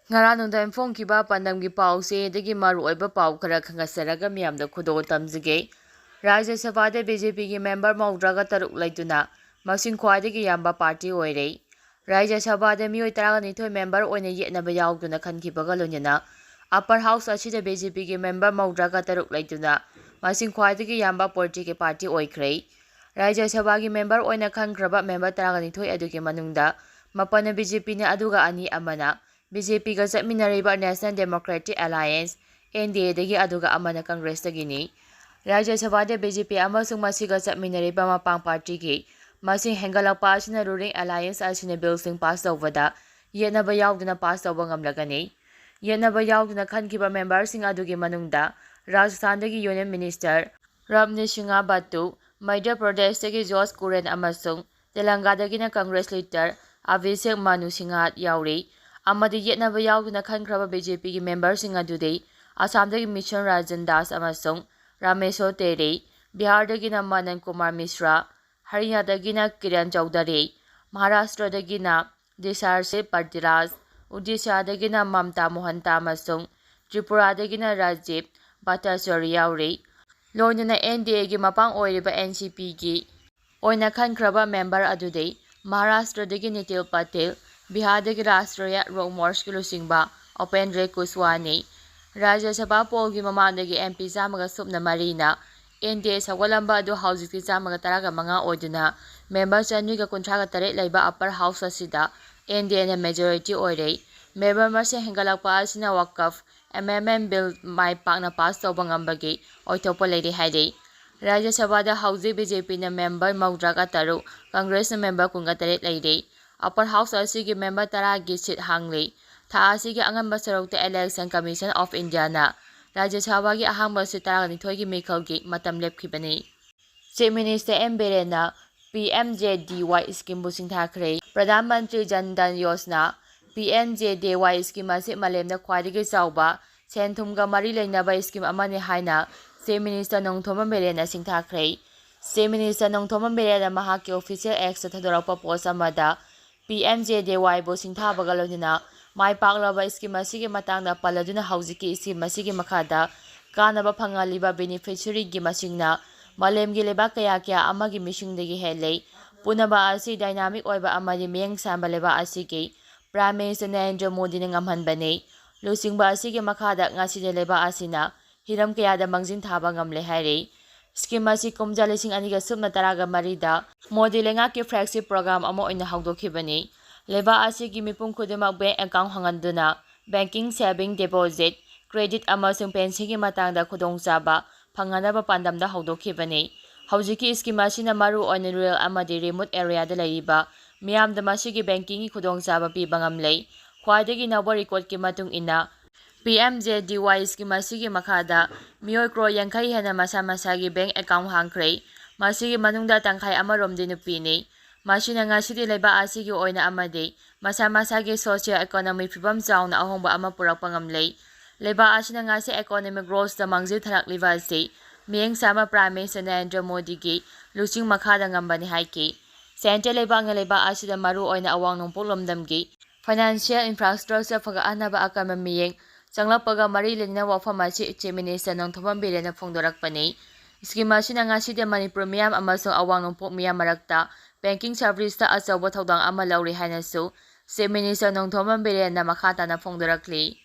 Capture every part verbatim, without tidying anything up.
ꯉꯔꯥꯡ ꯅꯨꯡꯗꯥꯡ ꯐꯣꯡꯈꯤꯕ ꯄꯥꯟꯗꯝꯒꯤ ꯄꯥꯎꯆꯦꯗꯒꯤ ꯃꯔꯨꯑꯣꯏꯕ ꯄꯥꯎ ꯈꯔ ꯈꯪꯒꯠꯆꯔꯒ ꯃꯤꯌꯥꯝꯗ ꯈꯨꯗꯣꯜ ꯇꯝꯖꯒꯦ꯫ ꯔꯥꯖ꯭ꯌ ꯁꯚꯥꯗ ꯕꯤ ꯖꯦ ꯄꯤꯒꯤ ꯃꯦꯝꯕꯔ ꯃꯧꯗ꯭ꯔꯥꯒ ꯇꯔꯨꯛ ꯂꯩꯗꯨꯅ ꯃꯁꯤꯡ ꯈ꯭ꯋꯥꯏꯗꯒꯤ ꯌꯥꯝꯕ ꯄꯥꯔꯇꯤ ꯑꯣꯏꯔꯦ꯫ ꯔꯥꯖ꯭ꯌ ꯁꯚꯥꯗ ꯃꯤꯑꯣꯏ ꯇꯔꯥꯒ ꯅꯤꯊꯣꯏ ꯃꯦꯝꯕꯔ ꯑꯣꯏꯅ ꯌꯦꯠꯅꯕ ꯌꯥꯎꯗꯨꯅ ꯈꯟꯈꯤꯕꯒ ꯂꯣꯏꯅꯅ ꯑꯄꯔ ꯍꯥꯎꯁ ꯑꯁꯤꯗ ꯕꯤ ꯖꯦ ꯄꯤꯒꯤ ꯃꯦꯝꯕꯔ ꯃꯧꯗ꯭ꯔꯥꯒ ꯇꯔꯨꯛ ꯂꯩꯗꯨꯅ ꯃꯁꯤꯡ ꯈ꯭ꯋꯥꯏꯗꯒꯤ ꯌꯥꯝꯕ ꯄꯣꯂꯤꯇꯤꯀꯦꯜ ꯄꯥꯔꯇꯤ ꯑꯣꯏꯈ꯭ꯔꯦ꯫ ꯔꯥꯖ꯭ꯌ ꯁꯚꯥꯒꯤ ꯃꯦꯝꯕꯔ ꯑꯣꯏꯅ ꯈꯟꯈ꯭ꯔꯕ ꯃꯦꯝꯕꯔ ꯇꯔꯥꯒ ꯅꯤꯊꯣꯏ ꯑꯗꯨꯒꯤ ꯃꯅꯨꯡꯗ ꯃꯥꯄꯟꯅ ꯕꯤ ꯖꯦ ꯄꯤꯅ ꯑꯗꯨꯒ ꯑꯅꯤ ꯑꯃꯅ ꯕꯤ ꯖꯦ ꯄꯤꯒ ꯆꯠꯃꯤꯟꯅꯔꯤꯕ national democratic alliance, N D ꯑꯦꯗꯒꯤ, ꯑꯗꯨꯒ ꯑꯃꯅ ꯀꯪꯒ꯭ꯔꯦꯁꯇꯒꯤꯅꯤ꯫ ꯔꯥꯖ꯭ꯌ ꯁꯚꯥꯗ ꯕꯤ ꯖꯦ ꯄꯤ ꯑꯃꯁꯨꯡ ꯃꯁꯤꯒ ꯆꯠꯃꯤꯟꯅꯔꯤꯕ ꯃꯄꯥꯡ ꯄꯥꯔꯇꯤꯒꯤ ꯃꯁꯤꯡ ꯍꯦꯟꯒꯠꯂꯛꯄ ꯑꯁꯤꯅ ꯔꯨꯂꯤꯡ ꯑꯦꯂꯥꯏꯌꯦꯟꯁ ꯑꯁꯤꯅ ꯕꯤꯜꯁꯤꯡ ꯄꯥꯁ ꯇꯧꯕꯗ ꯌꯦꯠꯅꯕ ꯌꯥꯎꯗꯅ ꯄꯥꯁ ꯇꯧꯕ ꯉꯝꯂꯒꯅꯤ꯫ ꯌꯦꯠꯅꯕ ꯌꯥꯎꯗꯅ ꯈꯟꯈꯤꯕ ꯃꯦꯝꯕꯔꯁꯤꯡ ꯑꯗꯨꯒꯤ ꯃꯅꯨꯡꯗ ꯔꯥꯖꯁꯊꯥꯟꯗꯒꯤ ꯌꯨꯅꯤꯌꯟ ꯃꯤꯅꯤꯁꯇꯔ ꯔꯥꯝꯅꯤꯁꯤꯡꯍ ꯕꯠꯇꯨ, ꯃꯙ꯭ꯌ ꯄ꯭ꯔꯗꯦꯁꯇꯒꯤ ꯖꯣꯔꯖ ꯀꯨꯔꯦꯟ ꯑꯃꯁꯨꯡ ꯇꯦꯂꯪꯒꯥꯗꯒꯤꯅ ꯀꯪꯒ꯭ꯔꯦꯁ ꯂꯤꯗꯔ ꯑꯚꯤꯁꯦꯛ ꯃꯅꯨ ꯁꯤꯡꯍ ꯌꯥꯎꯔꯤ꯫ ꯑꯃꯗꯤ ꯌꯦꯠꯅꯕ ꯌꯥꯎꯗꯨꯅ ꯈꯟꯈ꯭ꯔꯕ ꯕꯤ ꯖꯦ ꯄꯤꯒꯤ ꯃꯦꯝꯕꯔꯁꯤꯡ ꯑꯗꯨꯗꯤ ꯑꯁꯥꯝꯗꯒꯤ ꯃꯤꯁꯟ ꯔꯟꯖꯟ ꯗꯥꯁ ꯑꯃꯁꯨꯡ ꯔꯥꯃꯦꯁꯣ ꯇꯦꯔꯦ, ꯕꯤꯍꯥꯔꯗꯒꯤꯅ ꯃꯅꯟ ꯀꯨꯃꯥꯔ ꯃꯤꯁ꯭ꯔꯥ, ꯍꯔꯤꯌꯥꯅꯥꯗꯒꯤꯅ ꯀꯤꯔꯟ ꯆꯧꯙꯔꯤ, ꯃꯍꯥꯔꯥꯁꯇ꯭ꯔꯗꯒꯤꯅ ꯗꯤꯁꯥꯔꯁꯤꯠ ꯄ꯭ꯔꯤꯊꯤꯔꯥꯖ, ꯎꯗꯤꯁꯥꯗꯒꯤꯅ ꯃꯝꯇꯥ ꯃꯣꯍꯟꯇꯥ ꯑꯃꯁꯨꯡ ꯇ꯭ꯔꯤꯄꯨꯔꯥꯗꯒꯤꯅ ꯔꯥꯖꯤꯕ ꯚꯠꯇꯥꯆꯥꯔꯤ ꯌꯥꯎꯔꯤ꯫ ꯂꯣꯏꯅꯅ ꯑꯦꯟ ꯗꯤ ꯑꯦꯒꯤ ꯃꯄꯥꯡ ꯑꯣꯏꯔꯤꯕ ꯑꯦꯟ ꯁꯤ ꯄꯤꯒꯤ ꯑꯣꯏꯅ ꯈꯟꯈ꯭ꯔꯕ ꯃꯦꯝꯕꯔ ꯑꯗꯨꯗꯤ ꯃꯍꯥꯔꯥꯁꯇ꯭ꯔꯗꯒꯤ ꯅꯤꯇꯤꯜ ꯄꯇꯦꯜ, ꯕꯤꯍꯥꯔꯗꯒꯤ ꯔꯥꯁꯇ꯭ꯔꯤꯌꯥ ꯂꯣꯛ ꯃꯣꯔꯆꯀꯤ ꯂꯨꯆꯤꯡꯕ ꯎꯄꯦꯟꯗ꯭ꯔ ꯀꯨꯁꯋꯥꯅꯤ꯫ ꯔꯥꯖ꯭ꯌ ꯁꯚꯥ ꯄꯣꯜꯒꯤ ꯃꯃꯥꯡꯗꯒꯤ ꯑꯦꯝ ꯄꯤ ꯆꯥꯝꯃꯒ ꯁꯨꯞꯅ ꯃꯔꯤꯅ ꯑꯦꯟ ꯗꯤ ꯑꯦ ꯁꯧꯒꯠꯂꯝꯕ ꯑꯗꯨ ꯍꯧꯖꯤꯛꯇꯤ ꯆꯥꯝꯃꯒ ꯇꯔꯥꯒ ꯃꯉꯥ ꯑꯣꯏꯗꯨꯅ ꯃꯦꯝꯕꯔ ꯆꯅꯤꯒ ꯀꯨꯟꯊ꯭ꯔꯥꯒ ꯇꯔꯦꯠ ꯂꯩꯕ ꯑꯄꯔ ꯍꯥꯎꯁ ꯑꯁꯤꯗ ꯑꯦꯟ ꯗꯤ ꯑꯦꯅ ꯃꯦꯖꯣꯔꯤꯇꯤ ꯑꯣꯏꯔꯦ꯫ ꯃꯦꯝꯕꯔ ꯃꯁꯤꯡ ꯍꯦꯟꯒꯠꯂꯛꯄ ꯑꯁꯤꯅ ꯋꯥꯀꯐ ꯑꯦꯃꯦꯟꯗꯃꯦꯟꯠ ꯕꯤꯜ ꯃꯥꯏ ꯄꯥꯛꯅ ꯄꯥꯁ ꯇꯧꯕ ꯉꯝꯕꯒꯤ ꯑꯣꯏꯊꯣꯛꯄ ꯂꯩꯔꯦ ꯍꯥꯏꯔꯤ꯫ ꯔꯥꯖ꯭ꯌ ꯁꯚꯥꯗ ꯍꯧꯖꯤꯛ ꯕꯤ ꯖꯦ ꯄꯤꯅ ꯃꯦꯝꯕꯔ ꯃꯧꯗ꯭ꯔꯥꯒ ꯇꯔꯨꯛ, ꯀꯪꯒ꯭ꯔꯦꯁꯅ ꯃꯦꯝꯕꯔ ꯀꯨꯟꯒ ꯇꯔꯦꯠ ꯂꯩꯔꯦ꯫ ꯑꯄꯔ ꯍꯥꯎꯁ ꯑꯁꯤꯒꯤ ꯃꯦꯝꯕꯔ ꯇꯔꯥꯒꯤ ꯁꯤꯠ ꯍꯥꯡꯂꯤ꯫ ꯊꯥ ꯑꯁꯤꯒꯤ ꯑꯉꯟꯕ ꯁꯔꯨꯛꯇ ꯏꯂꯦꯛꯁꯟ ꯀꯃꯤꯁꯟ ꯑꯣꯐ ꯏꯟꯗꯤꯌꯥꯅ ꯔꯥꯖ꯭ꯌ ꯁꯚꯥꯒꯤ ꯑꯍꯥꯡꯕ ꯁꯤꯠ ꯇꯔꯥꯒ ꯅꯤꯊꯣꯏꯒꯤ ꯃꯤꯈꯜꯒꯤ ꯃꯇꯝ ꯂꯦꯞꯈꯤꯕꯅꯤ꯫ ꯆꯤꯐ ꯃꯤꯅꯤꯁꯇꯔ ꯑꯦꯝ ꯕꯤꯔꯦꯟꯅ P M J D Y ꯁ꯭ꯀꯤꯝꯕꯨ ꯁꯤꯡꯊꯥꯈ꯭ꯔꯦ꯫ Pradhan Mantri Jan Dhan Yojana, P M J D Y scheme ꯑꯁꯤ ꯃꯥꯂꯦꯝꯗ ꯈ꯭ꯋꯥꯏꯗꯒꯤ ꯆꯥꯎꯕ ꯁꯦꯟ-ꯊꯨꯝꯒ ꯃꯔꯤ ꯂꯩꯅꯕ ꯁ꯭ꯀꯤꯝ ꯑꯃꯅꯤ ꯍꯥꯏꯅ ꯆꯤꯐ ꯃꯤꯅꯤꯁꯇꯔ ꯅꯣꯡꯊꯣꯝꯕꯝ ꯕꯤꯔꯦꯟꯅ ꯁꯤꯡꯊꯥꯈ꯭ꯔꯦ꯫ ꯆꯤꯐ ꯃꯤꯅꯤꯁꯇꯔ ꯅꯣꯡꯊꯣꯝꯕꯝ ꯕꯤꯔꯦꯟꯅ ꯃꯍꯥꯛꯀꯤ ꯑꯣꯐꯤꯁꯤꯌꯦꯜ ꯑꯦꯛꯁꯇ ꯊꯥꯗꯣꯔꯛꯄ ꯄꯣꯁ ꯑꯃꯗ ꯄꯤ ꯑꯦꯝ ꯖꯦ ꯗꯤ ꯋꯥꯏꯕꯨ ꯁꯤꯡꯊꯥꯕꯒ ꯂꯣꯏꯅꯅ ꯃꯥꯏ ꯄꯥꯛꯂꯕ ꯁ꯭ꯀꯤꯝ ꯑꯁꯤꯒꯤ ꯃꯇꯥꯡꯗ ꯄꯜꯂꯗꯨꯅ ꯍꯧꯖꯤꯛꯀꯤ ꯁ꯭ꯀꯤꯝ ꯑꯁꯤꯒꯤ ꯃꯈꯥꯗ ꯀꯥꯟꯅꯕ ꯐꯪꯍꯜꯂꯤꯕ ꯕꯦꯅꯤꯐꯤꯁꯔꯤꯒꯤ ꯃꯁꯤꯡꯅ ꯃꯥꯂꯦꯝꯒꯤ ꯂꯩꯕꯥꯛ ꯀꯌꯥ ꯀꯌꯥ ꯑꯃꯒꯤ ꯃꯤꯁꯤꯡꯗꯒꯤ ꯍꯦꯜꯂꯤ꯫ ꯄꯨꯝꯅꯃꯛ ꯑꯁꯤ ꯗꯥꯏꯅꯥꯃꯤꯛ ꯑꯣꯏꯕ ꯑꯃꯗꯤ ꯃꯤꯠꯌꯦꯡ ꯁꯥꯟꯕ ꯂꯩꯕꯥꯛ ꯑꯁꯤꯒꯤ ꯄ꯭ꯔꯥꯏꯝ ꯃꯤꯅꯤꯁꯇꯔ ꯅꯔꯦꯟꯗ꯭ꯔ ꯃꯣꯗꯤꯅ ꯉꯝꯍꯟꯕꯅꯤ꯫ ꯂꯨꯆꯤꯡꯕ ꯑꯁꯤꯒꯤ ꯃꯈꯥꯗ ꯉꯁꯤꯗꯤ ꯂꯩꯕꯥꯛ ꯑꯁꯤꯅ ꯍꯤꯔꯝ ꯀꯌꯥꯗ ꯃꯥꯡꯖꯤꯟ ꯊꯥꯕ ꯉꯝꯂꯦ ꯍꯥꯏꯔꯤ꯫ ꯁ꯭ꯀꯤꯝ ꯑꯁꯤ ꯀꯨꯝꯖꯥ ꯂꯤꯁꯤꯡ ꯑꯅꯤꯒ ꯁꯨꯞꯅ ꯇꯔꯥꯒ ꯃꯔꯤꯗ ꯃꯣꯗꯤ ꯂꯩꯉꯥꯛꯀꯤ ꯐ꯭ꯂꯦꯒꯁꯤꯞ ꯄ꯭ꯔꯣꯒ꯭ꯔꯥꯝ ꯑꯃ ꯑꯣꯏꯅ ꯍꯧꯗꯣꯛꯈꯤꯕꯅꯤ꯫ ꯂꯩꯕꯥꯛ ꯑꯁꯤꯒꯤ ꯃꯤꯄꯨꯝ ꯈꯨꯗꯤꯡꯃꯛ ꯕꯦꯡꯛ ꯑꯦꯀꯥꯎꯟ ꯍꯥꯡꯍꯟꯗꯨꯅ ꯕꯦꯡꯀꯤꯡ, ꯁꯦꯚꯤꯡ, ꯗꯤꯄꯣꯖꯤꯠ, ꯀ꯭ꯔꯦꯗꯤꯠ ꯑꯃꯁꯨꯡ ꯄꯦꯟꯁꯤꯟꯒꯤ ꯃꯇꯥꯡꯗ ꯈꯨꯗꯣꯡꯆꯥꯕ ꯐꯪꯍꯟꯅꯕ ꯄꯥꯟꯗꯝꯗ ꯍꯧꯗꯣꯛꯈꯤꯕꯅꯤ꯫ ꯍꯧꯖꯤꯛꯀꯤ ꯁ꯭ꯀꯤꯝ ꯑꯁꯤꯅ ꯃꯔꯨꯑꯣꯏꯅ ꯔꯨꯔꯦꯜ ꯑꯃꯗꯤ ꯔꯤꯃꯣꯠ ꯑꯦꯔꯤꯌꯥꯗ ꯂꯩꯔꯤꯕ ꯃꯤꯌꯥꯝꯗ ꯃꯁꯤꯒꯤ ꯕꯦꯡꯀꯤꯡꯒꯤ ꯈꯨꯗꯣꯡꯆꯥꯕ ꯄꯤꯕ ꯉꯝꯂꯦ꯫ ꯈ꯭ꯋꯥꯏꯗꯒꯤ ꯅꯧꯕ ꯔꯦꯀꯣꯔꯗꯀꯤ ꯃꯇꯨꯡ ꯏꯟꯅ, ꯄꯤ M J D Y scheme ꯑꯁꯤꯒꯤ ꯃꯈꯥꯗ ꯃꯤꯑꯣꯏ ꯀ꯭ꯔꯣꯔ ꯌꯥꯡꯈꯩ ꯍꯦꯟꯅ ꯃꯁꯥ ꯃꯁꯥꯒꯤ ꯕꯦꯡꯛ ꯑꯦꯀꯥꯎꯟ ꯍꯥꯡꯈ꯭ꯔꯦ꯫ ꯃꯁꯤꯒꯤ ꯃꯅꯨꯡꯗ ꯇꯪꯈꯥꯏ ꯑꯃꯔꯣꯝꯗꯤ ꯅꯨꯄꯤꯅꯤ꯫ ꯃꯁꯤꯅ ꯉꯁꯤꯗꯤ ꯂꯩꯕꯥꯛ ꯑꯁꯤꯒꯤ ꯑꯣꯏꯅ ꯑꯃꯗꯤ ꯃꯁꯥ ꯃꯁꯥꯒꯤ ꯁꯣꯁꯤꯑꯣ ꯏꯀꯣꯅꯣꯃꯤ ꯐꯤꯕꯝ ꯆꯥꯎꯅ ꯑꯍꯣꯡꯕ ꯑꯃ ꯄꯨꯔꯛꯄ ꯉꯝꯂꯦ꯫ ꯂꯩꯕꯥꯛ ꯑꯁꯤꯅ ꯉꯁꯤ ꯏꯀꯣꯅꯣꯃꯤꯛ ꯒ꯭ꯔꯣꯊꯇ ꯃꯥꯡꯖꯤꯜ ꯊꯥꯔꯛꯂꯤꯕ ꯑꯁꯤ ꯃꯤꯠꯌꯦꯡ ꯁꯥꯟꯕ ꯄ꯭ꯔꯥꯏꯝ ꯃꯤꯅꯤꯁꯇꯔ ꯅꯔꯦꯟꯗ꯭ꯔ ꯃꯣꯗꯤꯒꯤ ꯂꯨꯆꯤꯡ ꯃꯈꯥꯗ ꯉꯝꯕꯅꯤ ꯍꯥꯏꯈꯤ꯫ ꯁꯦꯟꯇ꯭ꯔꯦꯜ ꯂꯩꯕꯥꯛꯅ ꯂꯩꯕꯥꯛ ꯑꯁꯤꯗ ꯃꯔꯨꯑꯣꯏꯅ ꯑꯋꯥꯡ ꯅꯣꯡꯄꯣꯛ ꯂꯝꯗꯝꯒꯤ ꯐꯥꯏꯅꯥꯟꯁꯤꯌꯦꯜ ꯏꯟꯐ꯭ꯔꯥꯁ꯭ꯇ꯭ꯔꯛꯆꯔ ꯐꯒꯠꯍꯟꯅꯕ ꯑꯀꯟꯕ ꯃꯤꯠꯌꯦꯡ ꯆꯪꯂꯛꯄꯒ ꯃꯔꯤ ꯂꯩꯅꯅ ꯋꯥꯐꯝ ꯑꯁꯤ ꯆꯤꯐ ꯃꯤꯅꯤꯁꯇꯔ ꯅꯣꯡꯊꯣꯝꯕꯝ ꯕꯤꯔꯦꯟꯅ ꯐꯣꯡꯗꯣꯔꯛꯄꯅꯤ꯫ ꯁ꯭ꯀꯤꯝ ꯑꯁꯤꯅ ꯉꯁꯤꯗꯤ ꯃꯅꯤꯄꯨꯔ ꯃꯤꯌꯥꯝ ꯑꯃꯁꯨꯡ ꯑꯋꯥꯡ ꯅꯣꯡꯄꯣꯛ ꯃꯤꯌꯥꯝ ꯃꯔꯛꯇ ꯕꯦꯡꯀꯤꯡ ꯁꯔꯚꯤꯁꯇ ꯑꯆꯧꯕ ꯊꯧꯗꯥꯡ ꯑꯃ ꯂꯧꯔꯤ ꯍꯥꯏꯅꯁꯨ ꯆꯤꯐ ꯃꯤꯅꯤꯁꯇꯔ ꯅꯣꯡꯊꯣꯝꯕꯝ ꯕꯤꯔꯦꯟꯅ ꯃꯈꯥ ꯇꯥꯅ ꯐꯣꯡꯗꯣꯔꯛꯂꯤ꯫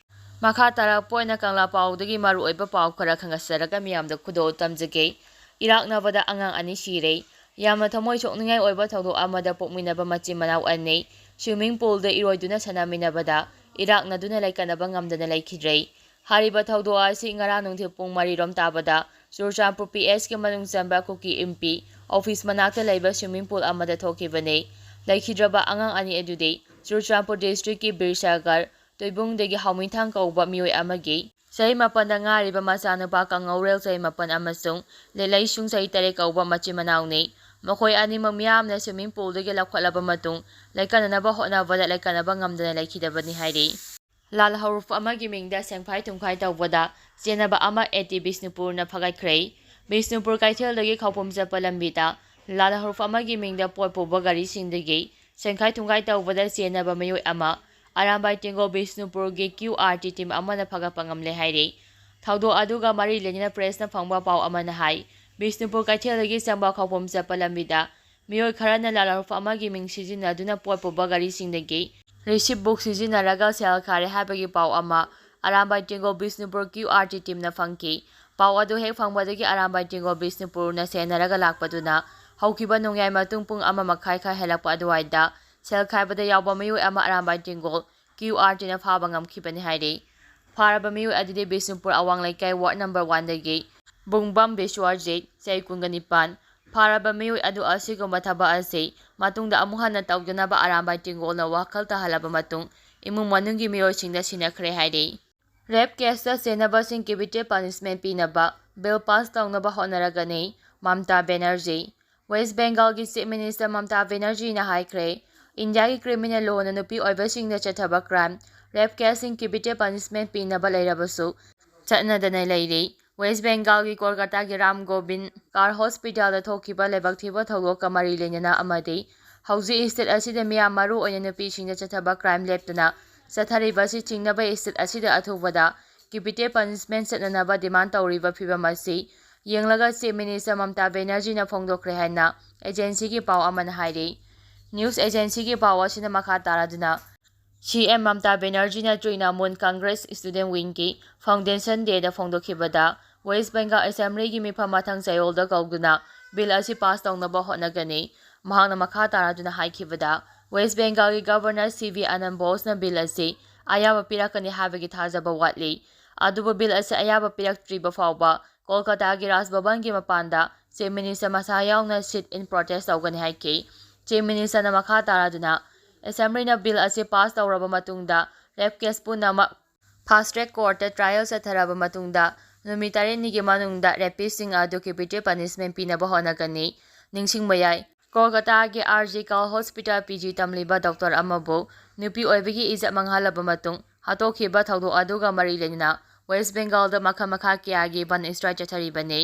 ꯃꯈꯥ ꯇꯥꯔꯛꯄ ꯑꯣꯏꯅ ꯀꯪꯂꯥ ꯄꯥꯎꯗꯒꯤ ꯃꯔꯨꯑꯣꯏꯕ ꯄꯥꯎ ꯈꯔ ꯈꯪꯒꯠꯆꯔꯒ ꯃꯤꯌꯥꯝꯗ ꯈꯨꯗꯣꯜ ꯇꯝꯖꯒꯦ꯫ ꯏꯔꯥꯛꯅꯕꯗ ꯑꯉꯥꯡ ꯑꯅꯤ ꯁꯤꯔꯦ꯫ ꯌꯥꯝꯅ ꯊꯃꯣꯏ ꯁꯣꯛꯅꯤꯡꯉꯥꯏ ꯑꯣꯏꯕ ꯊꯧꯗꯣꯛ ꯑꯃꯗ ꯄꯣꯛꯃꯤꯟꯅꯕ ꯃꯆꯤꯟ ꯃꯅꯥꯎ ꯑꯅꯤ ꯁ꯭ꯋꯤꯃꯤꯡ ꯄꯨꯜꯗ ꯏꯔꯣꯏꯗꯨꯅ ꯁꯥꯟꯅꯃꯤꯟꯅꯕꯗ ꯏꯔꯥꯛꯅꯗꯨꯅ ꯂꯩꯀꯠꯅꯕ ꯉꯝꯗꯅ ꯂꯩꯈꯤꯗ꯭ꯔꯦ꯫ ꯍꯥꯏꯔꯤꯕ ꯊꯧꯗꯣꯛ ꯑꯁꯤ ꯉꯔꯥꯡ ꯅꯨꯡꯊꯤꯜ ꯄꯨꯡ ꯃꯔꯤ ꯔꯣꯝ ꯇꯥꯕꯗ ꯆꯨꯔꯆꯥꯟꯄꯨꯔ ꯄꯤ ꯑꯦꯁꯀꯤ ꯃꯅꯨꯡ ꯆꯟꯕ ꯀꯨꯀꯤ ꯏꯝꯄꯤ ꯑꯣꯐꯤꯁ ꯃꯅꯥꯛꯇ ꯂꯩꯕ ꯁ꯭ꯋꯤꯃꯤꯡ ꯄꯨꯜ ꯑꯃꯗ ꯊꯣꯛꯈꯤꯕꯅꯤ꯫ ꯂꯩꯈꯤꯗ꯭ꯔꯕ ꯑꯉꯥꯡ ꯑꯅꯤ ꯑꯗꯨꯗꯤ ꯆꯨꯔꯆꯥꯟꯄꯨꯔ ꯗꯤꯁꯇ꯭ꯔꯤꯛꯀꯤ ꯕꯤꯔꯁꯥꯒꯔ ꯇꯣꯏꯕꯨꯡꯗꯒꯤ ꯍꯥꯎꯃꯤꯊꯥꯡ ꯀꯧꯕ ꯃꯤꯑꯣꯏ ꯑꯃꯒꯤ ꯆꯍꯤ ꯃꯥꯄꯟꯗ ꯉꯥꯏꯔꯤꯕ ꯃꯆꯥꯅꯨꯄꯥ ꯀꯪꯉꯧꯔꯦꯜ ꯆꯍꯤ ꯃꯥꯄꯟ ꯑꯃꯁꯨꯡ ꯂꯦꯂꯩꯁꯨꯡ ꯆꯍꯤ ꯇꯔꯦꯠ ꯀꯧꯕ ꯃꯆꯤꯟ ꯃꯅꯥꯎꯅꯤ꯫ ꯃꯈꯣꯏ ꯑꯅꯤꯃꯛ ꯃꯤꯌꯥꯝꯅ ꯁ꯭ꯋꯤꯃꯤꯡ ꯄꯨꯜꯗꯒꯤ ꯂꯧꯈꯠꯂꯕ ꯃꯇꯨꯡ ꯂꯩꯀꯠꯅꯅꯕ ꯍꯣꯠꯅꯕꯗ ꯂꯩꯀꯠꯅꯕ ꯉꯝꯗꯅ ꯂꯩꯈꯤꯗꯕꯅꯤ ꯍꯥꯏꯔꯤ꯫ ꯂꯥꯜ ꯍꯧꯔꯨꯞ ꯑꯃꯒꯤ ꯃꯤꯡꯗ ꯁꯦꯡꯐꯥꯏ ꯊꯨꯝꯐꯥꯏ ꯇꯧꯕꯗ ꯆꯦꯟꯅꯕ ꯑꯃ ꯑꯦ ꯇꯤ ꯕꯤꯁꯅꯨꯄꯨꯔꯅ ꯐꯒꯠꯈ꯭ꯔꯦ꯫ ꯕꯤꯁꯅꯨꯄꯨꯔ ꯀꯩꯊꯦꯜꯗꯒꯤ ꯈꯧꯄꯨꯝ ꯆꯠꯄ ꯂꯝꯕꯤꯗ ꯂꯥꯜ ꯍꯧꯔꯨꯞ ꯑꯃꯒꯤ ꯃꯤꯡꯗ ꯄꯣꯠ ꯄꯨꯕ ꯒꯥꯔꯤꯁꯤꯡꯗꯒꯤ ꯁꯦꯡꯈꯥꯏ ꯊꯨꯡꯈꯥꯏ ꯇꯧꯕꯗ ꯆꯦꯟꯅꯕ ꯃꯤꯑꯣꯏ ꯑꯃ ꯑꯔꯥꯝꯕꯥꯏ ꯇꯦꯡꯒꯣꯜ ꯕꯤꯁꯅꯨꯄꯨꯔꯒꯤ ꯀ꯭ꯌꯨ ꯑꯥꯔ ꯇꯤ ꯇꯤꯝ ꯑꯃꯅ ꯐꯒꯠꯄ ꯉꯝꯂꯦ ꯍꯥꯏꯔꯤ꯫ ꯊꯧꯗꯣꯛ ꯑꯗꯨꯒ ꯃꯔꯤ ꯂꯩꯅꯅ ꯄ꯭ꯔꯦꯁꯅ ꯐꯪꯕ ꯄꯥꯎ ꯑꯃꯅ ꯍꯥꯏ, ꯕꯤꯁꯅꯨꯄꯨꯔ ꯀꯩꯊꯦꯜꯗꯒꯤ ꯆꯪꯕ ꯈꯣꯡꯕꯣꯝ ꯆꯠꯄ ꯂꯝꯕꯤꯗ ꯃꯤꯑꯣꯏ ꯈꯔꯅ ꯂꯥꯂꯣꯡꯐꯝ ꯑꯃꯒꯤ ꯃꯤꯡ ꯁꯤꯖꯤꯟꯅꯗꯨꯅ ꯄꯣꯠ ꯄꯨꯕ ꯒꯥꯔꯤꯁꯤꯡꯗꯒꯤ ꯔꯤꯁꯤꯞ ꯕꯨꯛ ꯁꯤꯖꯤꯟꯅꯔꯒ ꯁꯦꯜ ꯈꯥꯏꯔꯦ ꯍꯥꯏꯕꯒꯤ ꯄꯥꯎ ꯑꯃ Arambai Tenggol Bishnupur Q R T ꯇꯤꯝꯅ ꯐꯪꯈꯤ꯫ ꯄꯥꯎ ꯑꯗꯨ ꯍꯦꯛ ꯐꯪꯕꯗꯒꯤ ꯑꯔꯥꯝꯕꯥꯏ ꯇꯦꯡꯒꯣꯜ ꯕꯤꯁꯅꯨꯄꯨꯔꯅ ꯁꯦꯟꯅꯔꯒ ꯂꯥꯛꯄꯗꯨꯅ ꯍꯧꯈꯤꯕ ꯅꯣꯡꯌꯥꯏ ꯃꯇꯨꯡ ꯄꯨꯡ ꯑꯃ ꯃꯈꯥꯏ ꯈꯔ ꯍꯦꯜꯂꯛꯄ ꯑꯗꯨꯋꯥꯏꯗ ꯁꯦꯜ ꯈꯥꯏꯕꯗ ꯌꯥꯎꯕ ꯃꯤꯑꯣꯏ ꯑꯃ ꯑꯔꯥꯝꯕꯥꯏ ꯇꯦꯡꯒꯣꯜ ꯀ꯭ꯌꯨ ꯑꯥꯔ ꯇꯤꯅ ꯐꯥꯕ ꯉꯝꯈꯤꯕꯅꯤ ꯍꯥꯏꯔꯤ꯫ ꯐꯥꯔꯕ ꯃꯤꯑꯣꯏ ꯑꯗꯨꯗꯤ ꯕꯤꯁꯅꯨꯄꯨꯔ ꯑꯋꯥꯡ ꯂꯩꯀꯥꯏ ꯋꯥꯔꯗ ꯅꯝꯕꯔ ꯋꯥꯟꯗꯒꯤ ꯕꯨꯡꯕꯝ ꯕꯤꯁ꯭ꯋꯥꯖꯤꯠ, ꯆꯍꯤ ꯀꯨꯟꯒ ꯅꯤꯄꯥꯟ꯫ ꯐꯥꯔꯕ ꯃꯤꯑꯣꯏ ꯑꯗꯨ ꯑꯁꯤꯒꯨꯝꯕ ꯊꯕꯛ ꯑꯁꯤ ꯃꯇꯨꯡꯗ ꯑꯃꯨꯛ ꯍꯟꯅ ꯇꯧꯗꯅꯕ ꯑꯔꯥꯝꯕꯥꯏ ꯇꯦꯡꯒꯣꯜꯅ ꯋꯥꯈꯜ ꯇꯥꯍꯜꯂꯕ ꯃꯇꯨꯡ ꯏꯃꯨꯡ ꯃꯅꯨꯡꯒꯤ ꯃꯤꯑꯣꯏꯁꯤꯡꯗ ꯁꯤꯟꯅꯈ꯭ꯔꯦ ꯍꯥꯏꯔꯤ꯫ ꯔꯦꯞ ꯀꯦꯁꯇ ꯆꯦꯟꯅꯕꯁꯤꯡ ꯀꯦꯄꯤꯇꯦꯜ ꯄꯅꯤꯁꯃꯦꯟ ꯄꯤꯅꯕ ꯕꯤꯜ ꯄꯥꯁ ꯇꯧꯅꯕ ꯍꯣꯠꯅꯔꯒꯅꯤ, Mamta Banerjee. West ꯕꯦꯡꯒꯥꯜꯒꯤ chief minister Mamta ꯕꯦꯅꯔꯖꯤꯅ ꯍꯥꯏꯈ꯭ꯔꯦ, ꯏꯟꯗꯤꯌꯥꯒꯤ ꯀ꯭ꯔꯤꯃꯤꯅꯦꯜ ꯂꯣꯅ ꯅꯨꯄꯤ ꯑꯣꯏꯕꯁꯤꯡꯗ ꯆꯠꯊꯕ ꯀ꯭ꯔꯥꯏꯝ, ꯔꯦꯞ ꯀꯦꯁꯁꯤꯡ ꯀꯦꯄꯤꯇꯦꯜ ꯄꯅꯤꯁꯃꯦꯟ ꯄꯤꯅꯕ ꯂꯩꯔꯕꯁꯨ ꯆꯠꯅꯗꯅ ꯂꯩꯔꯤ꯫ ꯋꯦꯁ ꯕꯦꯡꯒꯥꯜꯒꯤ ꯀꯣꯜꯀꯇꯥꯒꯤ ꯔꯥꯝ ꯒꯣꯕꯤꯟ ꯀꯥꯔ ꯍꯣꯁꯄꯤꯇꯥꯜꯗ ꯊꯣꯛꯈꯤꯕ ꯂꯥꯏꯕꯛ ꯊꯤꯕ ꯊꯧꯗꯣꯛꯀ ꯃꯔꯤ ꯂꯩꯅꯅ ꯑꯃꯗꯤ ꯍꯧꯖꯤꯛ ꯏꯁꯇꯦꯠ ꯑꯁꯤꯗ ꯃꯤꯌꯥꯝ ꯃꯔꯨ ꯑꯣꯏꯅ ꯅꯨꯄꯤꯁꯤꯡꯗ ꯆꯠꯊꯕ ꯀ꯭ꯔꯥꯏꯝ ꯂꯦꯞꯇꯅ ꯆꯠꯊꯔꯤꯕ ꯑꯁꯤ ꯆꯤꯡꯅꯕ ꯏꯁꯇꯦꯠ ꯑꯁꯤꯗ ꯑꯊꯨꯕꯗ ꯀꯦꯄꯤꯇꯦꯜ ꯄꯅꯤꯁꯃꯦꯟ ꯆꯠꯅꯅꯕ ꯗꯤꯃꯥꯟ ꯇꯧꯔꯤꯕ ꯐꯤꯚꯝ ꯑꯁꯤ ꯌꯦꯡꯂꯒ ꯆꯤꯐ ꯃꯤꯅꯤꯁꯇꯔ ꯃꯝꯇꯥ ꯕꯦꯅꯔꯖꯤꯅ ꯐꯣꯡꯗꯣꯛꯈ꯭ꯔꯦ ꯍꯥꯏꯅ ꯑꯦꯖꯦꯟꯁꯤꯒꯤ ꯄꯥꯎ ꯑꯃꯅ ꯍꯥꯏꯔꯤ꯫ ꯅ꯭ꯌꯨꯁ ꯑꯦꯖꯦꯟꯁꯤꯒꯤ ꯄꯥꯎ ꯑꯁꯤꯅ ꯃꯈꯥ ꯇꯥꯔꯗꯨꯅ, ꯁꯤ ꯑꯦꯝ ꯃꯝꯇꯥ ꯕꯦꯅꯔꯖꯤꯅ ꯇ꯭ꯔꯤꯅꯥꯃꯨꯜ ꯀꯪꯒ꯭ꯔꯦꯁ ꯁ꯭ꯇꯨꯗꯦꯟꯠ ꯋꯤꯡꯒꯤ ꯐꯥꯎꯟꯗꯦꯁꯟ ꯗꯦꯗ ꯐꯣꯡꯗꯣꯛꯈꯤꯕꯗ ꯋꯦꯁ ꯕꯦꯡꯒꯥꯜ ꯑꯦꯁꯦꯝꯕ꯭ꯂꯤꯒꯤ ꯃꯤꯐꯝ ꯃꯊꯪ ꯆꯌꯣꯜꯗ ꯀꯧꯗꯨꯅ ꯕꯤꯜ ꯑꯁꯤ ꯄꯥꯁ ꯇꯧꯅꯕ ꯍꯣꯠꯅꯒꯅꯤ꯫ ꯃꯍꯥꯛꯅ ꯃꯈꯥ ꯇꯥꯔꯗꯨꯅ ꯍꯥꯏꯈꯤꯕꯗ, ꯋꯦꯁ ꯕꯦꯡꯒꯥꯜꯒꯤ ꯒꯚꯔꯅꯔ ꯁꯤ ꯚꯤ ꯑꯅꯟ ꯕꯣꯁꯅ ꯕꯤꯜ ꯑꯁꯤ ꯑꯌꯥꯕ ꯄꯤꯔꯛꯀꯅꯤ ꯍꯥꯏꯕꯒꯤ ꯊꯥꯖꯕ ꯋꯥꯠꯂꯤ꯫ ꯑꯗꯨꯕꯨ ꯕꯤꯜ ꯑꯁꯤ ꯑꯌꯥꯕ ꯄꯤꯔꯛꯇ꯭ꯔꯤꯕ ꯐꯥꯎꯕ ꯀꯣꯜꯀꯇꯥꯒꯤ ꯔꯥꯖ ꯚꯕꯟꯒꯤ ꯃꯄꯥꯟꯗ ꯆꯤꯐ ꯃꯤꯅꯤꯁꯇꯔ ꯃꯁꯥ ꯌꯥꯎꯅ ꯁꯤꯠ ꯏꯟ ꯄ꯭ꯔꯣꯇꯦꯁ ꯇꯧꯒꯅꯤ ꯍꯥꯏꯈꯤ꯫ ꯆꯤꯐ ꯃꯤꯅꯤꯁꯇꯔꯅ ꯃꯈꯥ ꯇꯥꯔꯗꯨꯅ, ꯑꯦꯁꯦꯝꯕ꯭ꯂꯤꯅ ꯕꯤꯜ ꯑꯁꯤ ꯄꯥꯁ ꯇꯧꯔꯕ ꯃꯇꯨꯡꯗ ꯔꯦꯞ ꯀꯦꯁ ꯄꯨꯝꯅꯃꯛ ꯐꯥꯁ ꯇ꯭ꯔꯦꯛ ꯀꯣꯔꯠꯇ ꯇ꯭ꯔꯥꯏꯌꯦꯜ ꯆꯠꯊꯔꯕ ꯃꯇꯨꯡꯗ ꯅꯨꯃꯤꯠ ꯇꯔꯦꯠꯅꯤꯒꯤ ꯃꯅꯨꯡꯗ ꯔꯦꯄꯤꯁꯁꯤꯡ ꯑꯗꯨ ꯀꯦꯄꯤꯇꯦꯜ ꯄꯅꯤꯁꯃꯦꯟ ꯄꯤꯅꯕ ꯍꯣꯠꯅꯒꯅꯤ꯫ ꯅꯤꯡꯁꯤꯡꯕ ꯌꯥꯏ, ꯀꯣꯜꯀꯇꯥꯒꯤ R G Kar hospital P G ꯇꯝꯂꯤꯕ ꯗꯣꯛꯇꯔ ꯑꯃꯕꯨ ꯅꯨꯄꯤ ꯑꯣꯏꯕꯒꯤ ꯏꯖꯠ ꯃꯥꯡꯍꯜꯂꯕ ꯃꯇꯨꯡ ꯍꯥꯠꯇꯣꯛꯈꯤꯕ ꯊꯧꯗꯣꯛ ꯑꯗꯨꯒ ꯃꯔꯤ ꯂꯩꯅꯅ ꯋꯦꯁ ꯕꯦꯡꯒꯥꯜꯗ ꯃꯈꯜ ꯃꯈꯥ ꯀꯌꯥꯒꯤ ꯕꯟ ꯁ꯭ꯇ꯭ꯔꯥꯏꯛ ꯆꯠꯊꯔꯤꯕꯅꯤ꯫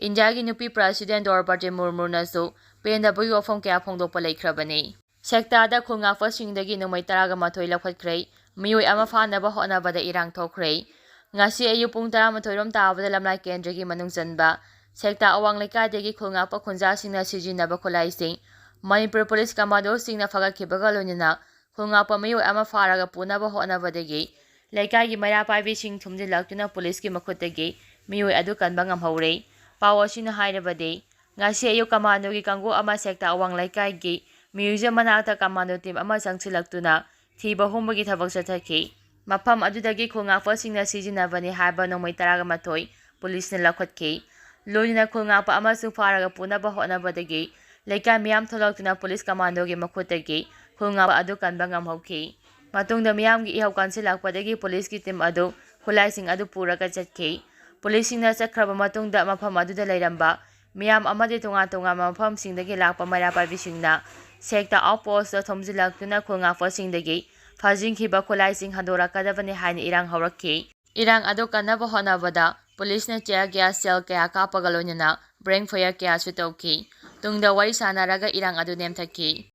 ꯏꯟꯗꯤꯌꯥꯒꯤ ꯅꯨꯄꯤ ꯄ꯭ꯔꯦꯁꯤꯗꯦꯟꯠ ꯗ꯭ꯔꯧꯄꯗꯤ ꯃꯨꯔꯃꯨꯅꯁꯨ ꯄꯦꯟꯗꯕꯒꯤ ꯋꯥꯐꯝ ꯀꯌꯥ ꯐꯣꯡꯗꯣꯛꯄ ꯂꯩꯈ꯭ꯔꯕꯅꯤ꯫ ꯁꯦꯛꯇꯥꯗ ꯈꯨꯜ ꯉꯥꯛꯄꯁꯤꯡꯗꯒꯤ ꯅꯣꯡꯃꯩ ꯇꯔꯥꯒ ꯃꯥꯊꯣꯏ ꯂꯧꯈꯠꯈ꯭ꯔꯦ꯫ ꯃꯤꯑꯣꯏ ꯑꯃ ꯐꯥꯅꯕ ꯍꯣꯠꯅꯕꯗ ꯏꯔꯥꯡ ꯊꯣꯛꯈ꯭ꯔꯦ꯫ ꯉꯁꯤ ꯑꯌꯨꯛ ꯄꯨꯡ ꯇꯔꯥꯃꯥꯊꯣꯏ ꯔꯣꯝ ꯇꯥꯕꯗ ꯂꯝꯂꯥꯏ ꯀꯦꯟꯗ꯭ꯔꯒꯤ ꯃꯅꯨꯡ ꯆꯟꯕ ꯁꯦꯛꯇꯥ ꯑꯋꯥꯡ ꯂꯩꯀꯥꯏꯗꯒꯤ ꯈꯨꯜ ꯉꯥꯛꯄ ꯈꯨꯟꯖꯥꯁꯤꯡꯅ ꯁꯤꯖꯤꯟꯅꯕ ꯈꯨꯠꯂꯥꯏꯁꯤꯡ ꯃꯅꯤꯄꯨꯔ ꯄꯨꯂꯤꯁ ꯀꯃꯥꯟꯗꯣꯁꯤꯡꯅ ꯐꯒꯠꯈꯤꯕꯒ ꯂꯣꯏꯅꯅ ꯈꯨꯜ ꯉꯥꯛꯄ ꯃꯤꯑꯣꯏ ꯑꯃ ꯐꯥꯔꯒ ꯄꯨꯅꯕ ꯍꯣꯠꯅꯕꯗꯒꯤ ꯂꯩꯀꯥꯏꯒꯤ ꯃꯩꯔꯥ ꯄꯥꯏꯕꯤꯁꯤꯡ ꯊꯨꯝꯖꯤꯜꯂꯛꯇꯨꯅ ꯄꯨꯂꯤꯁꯀꯤ ꯃꯈꯨꯠꯇꯒꯤ ꯃꯤꯑꯣꯏ ꯑꯗꯨ ꯀꯟꯕ ꯉꯝꯍꯧꯔꯦ꯫ ꯄꯥꯎ ꯑꯁꯤꯅ ꯍꯥꯏꯔꯕꯗꯤ, ꯉꯁꯤ ꯑꯌꯨꯛ ꯀꯃꯥꯟꯗꯣꯒꯤ ꯀꯥꯡꯕꯨ ꯑꯃ ꯁꯦꯛꯇꯥ ꯑꯋꯥꯡ ꯂꯩꯀꯥꯏꯒꯤ ꯃ꯭ꯌꯨꯖꯤꯌꯝ ꯃꯅꯥꯛꯇ ꯀꯃꯥꯟꯗꯣ ꯇꯤꯝ ꯑꯃ ꯆꯪꯁꯤꯜꯂꯛꯇꯨꯅ ꯊꯤꯕ ꯍꯨꯝꯕꯒꯤ ꯊꯕꯛ ꯆꯠꯊꯈꯤ꯫ ꯃꯐꯝ ꯑꯗꯨꯗꯒꯤ ꯈꯨꯜ ꯉꯥꯛꯄꯁꯤꯡꯅ ꯁꯤꯖꯤꯟꯅꯕꯅꯤ ꯍꯥꯏꯕ ꯅꯣꯡꯃꯩ ꯇꯔꯥꯒ ꯃꯥꯊꯣꯏ ꯄꯨꯂꯤꯁꯅ ꯂꯧꯈꯠꯈꯤ꯫ ꯂꯣꯏꯅꯅ ꯈꯨꯜ ꯉꯥꯛꯄ ꯑꯃꯁꯨ ꯐꯥꯔꯒ ꯄꯨꯅꯕ ꯍꯣꯠꯅꯕꯗꯒꯤ ꯂꯩꯀꯥꯏ ꯃꯤꯌꯥꯝ ꯊꯣꯛꯂꯛꯇꯨꯅ ꯄꯨꯂꯤꯁ ꯀꯃꯥꯟꯗꯣꯒꯤ ꯃꯈꯨꯠꯇꯒꯤ ꯈꯨꯜ ꯉꯥꯛꯄ ꯑꯗꯨ ꯀꯟꯕ ꯉꯝꯍꯧꯈꯤ꯫ ꯃꯇꯨꯡꯗ ꯃꯤꯌꯥꯝꯒꯤ ꯏꯍꯧ ꯀꯟꯁꯤꯜꯂꯛꯄꯗꯒꯤ ꯄꯨꯂꯤꯁꯀꯤ ꯇꯤꯝ ꯑꯗꯨ ꯈꯨꯠꯂꯥꯏꯁꯤꯡ ꯑꯗꯨ ꯄꯨꯔꯒ ꯆꯠꯈꯤ꯫ ꯄꯨꯂꯤꯁꯁꯤꯡꯅ ꯆꯠꯈ꯭ꯔꯕ ꯃꯇꯨꯡꯗ ꯃꯐꯝ ꯑꯗꯨꯗ ꯂꯩꯔꯝꯕ ꯃꯤꯌꯥꯝ ꯑꯃꯗꯤ ꯇꯣꯉꯥꯟ ꯇꯣꯉꯥꯟꯕ ꯃꯐꯝꯁꯤꯡꯗꯒꯤ ꯂꯥꯛꯄ ꯃꯩꯔꯥ ꯄꯥꯏꯕꯤꯁꯤꯡꯅ ꯁꯦꯛꯇꯥ ꯑꯥꯎꯠ ꯄꯣꯁꯇ ꯊꯣꯝꯖꯤꯜꯂꯛꯇꯨꯅ ꯈꯨꯜ ꯉꯥꯛꯄꯁꯤꯡꯗꯒꯤ ꯐꯥꯖꯤꯟꯈꯤꯕ ꯈꯨꯠꯂꯥꯏꯁꯤꯡ ꯍꯟꯗꯣꯔꯛꯀꯗꯕꯅꯤ ꯍꯥꯏꯅ ꯏꯔꯥꯡ ꯍꯧꯔꯛꯈꯤ꯫ ꯏꯔꯥꯡ ꯑꯗꯨ ꯀꯟꯅꯕ ꯍꯣꯠꯅꯕꯗ ꯄꯨꯂꯤꯁꯅ tear gas shell ꯀꯌꯥ ꯀꯥꯞꯄꯒ ꯂꯣꯏꯅꯅ blank fire ꯀꯌꯥꯁꯨ ꯇꯧꯈꯤ꯫ ꯇꯨꯡꯗ ꯋꯥꯔꯤ ꯁꯥꯟꯅꯔꯒ ꯏꯔꯥꯡ ꯑꯗꯨ ꯅꯦꯝꯊꯈꯤ꯫